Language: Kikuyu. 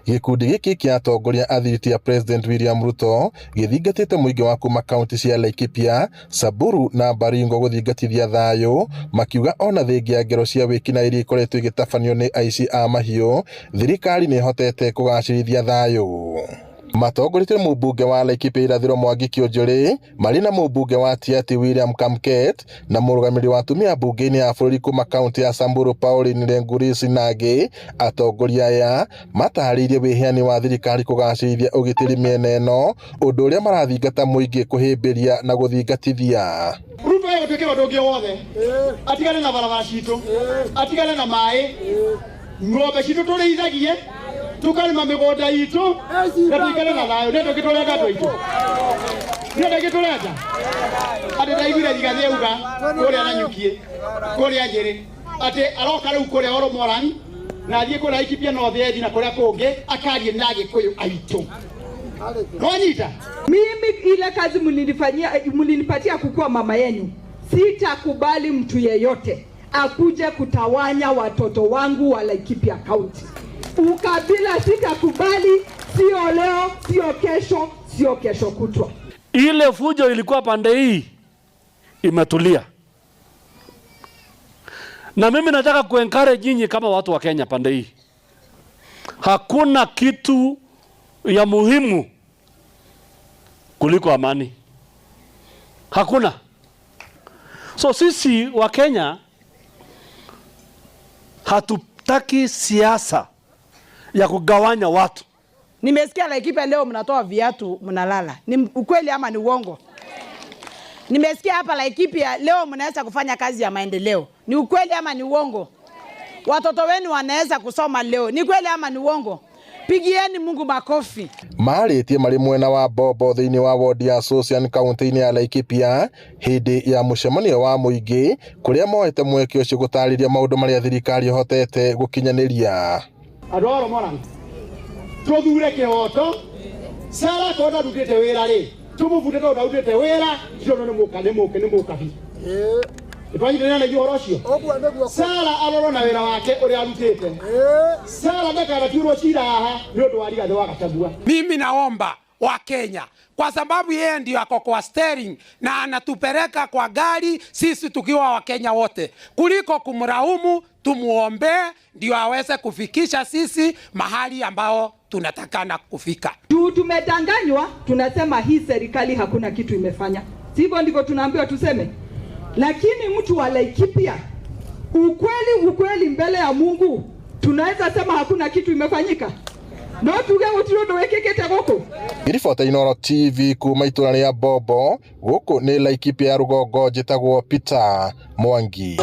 Gĩkundi gĩkĩ kĩa atongoria a thiriti ya President William Ruto gĩthingatĩte mũingĩ wa kuma kaunti cia Laikipia, Samburu na Baringo gũthingatithia thayũ, makiuga ona thengia ya ngero cia wĩkinaĩ iria ikoretwo igĩtabanio nĩ aici a mahiũ, thirikari nĩ ĩhotete kũgacĩrithia thayũ. Matongoretio nĩ mũmbunge wa Laikipia Irathĩro Mwangi Kĩũnjũrĩ, marĩ na mũmbunge wa Tiaty William Kamket na mũrũgamĩrĩri wa atumia mbunge-inĩ ya bũrũri kuma kaunti ya Samburu Pauline Lenguris na angĩ. Atongoria aya matarĩirie wĩheani wa thirikari kũgacĩrithia ũgitĩri mĩena ĩno, ũndũ ũrĩa marathingata mũingĩ kũhĩmbĩria na gũthingatithia. Ruto egũtuĩkĩra ũndũ ũngĩ o wothe, atigane na barabara citũ, atigane na maĩ, ng'ombe citũ tũrĩithagie, tũkarĩma mĩgũnda itũ na tũikare na thayũ. Nĩ ũndũ ũngĩ tũrenda andũ aitũ? Nĩ ũndũ ũngĩ tũrenda? Atĩ ndaiguire Rigathĩ auga kũrĩa Nanyukiĩ, kũrĩa Nyĩrĩ, atĩ aroka rĩu kũrĩa Oromoran na athiĩ kũrĩa Laikipia North Edge na kũrĩa kũngĩ akarie na Agĩkũyũ aitũ. Nwanyita? Mimi ile kazi mlinifanyia, mlinipatia kukuwa mama yenu, sitakubali mtu yeyote akuje kutawanya watoto wangu wa Laikipia County. Ukabila sitakubali, sio leo, sio kesho, sio kesho kutwa. Ile fujo ilikuwa pande hii imetulia, na mimi nataka kuencourage nyinyi kama watu wa Kenya pande hii, hakuna kitu ya muhimu kuliko amani, hakuna. So sisi wa Kenya hatutaki siasa ya kugawanya watu. Nimesikia Laikipia leo mnatoa viatu mnalala. Ni ukweli ama ni uongo? Nimesikia hapa Laikipia leo mnaweza kufanya kazi ya maendeleo. Ni ukweli ama ni uongo? Watoto wenu wanaweza kusoma leo. Ni kweli ama ni uongo? Pigieni Mungu makofi. Marĩtie marĩ mwena wa Bobo thĩinĩ wa wodi ya Sosian kaunti-inĩ ya Laikipia hĩndĩ ya mũcemanio wa mũingĩ kũrĩa moete mweke ũcio gũtarĩria maũndũ marĩa thirikari ĩhotete gũkinyanĩria. Andũ a Oromoran tũthure kĩhoto. Sara akorwo ndarutĩte wĩra rĩ, tũmũbute tondũ ndarutĩte wĩra, tondũ nĩ mũka nĩ mũke nĩ mũkabi. Nĩtwanyitanĩra na ithuĩ ũhoro ũcio. Sara arorwo na wĩra wake ũrĩa arutĩte. Sara ndakanatuĩrwo cira haha nĩ ũndũ wa Rigathĩ wa Gachagua. Mimi naomba wa Kenya kwa sababu yeye ndio ako kwa steering na anatupeleka kwa gari sisi tukiwa Wakenya wote, kuliko kumlaumu, tumuombee ndio aweze kufikisha sisi mahali ambao tunatakana kufika. Juu tumedanganywa, tunasema hii serikali hakuna kitu imefanya. Sivyo ndivyo tunaambiwa tuseme? Lakini mtu wa Laikipia, ukweli ukweli mbele ya Mungu, tunaweza sema hakuna kitu imefanyika? No tuge gutiri undu wikikite guku? Ngĩribota Inooro TV kuma itũra rĩa Bobo, gũkũ nĩ Laikipia ya rũgongo, njĩtagwo Peter Mwangi.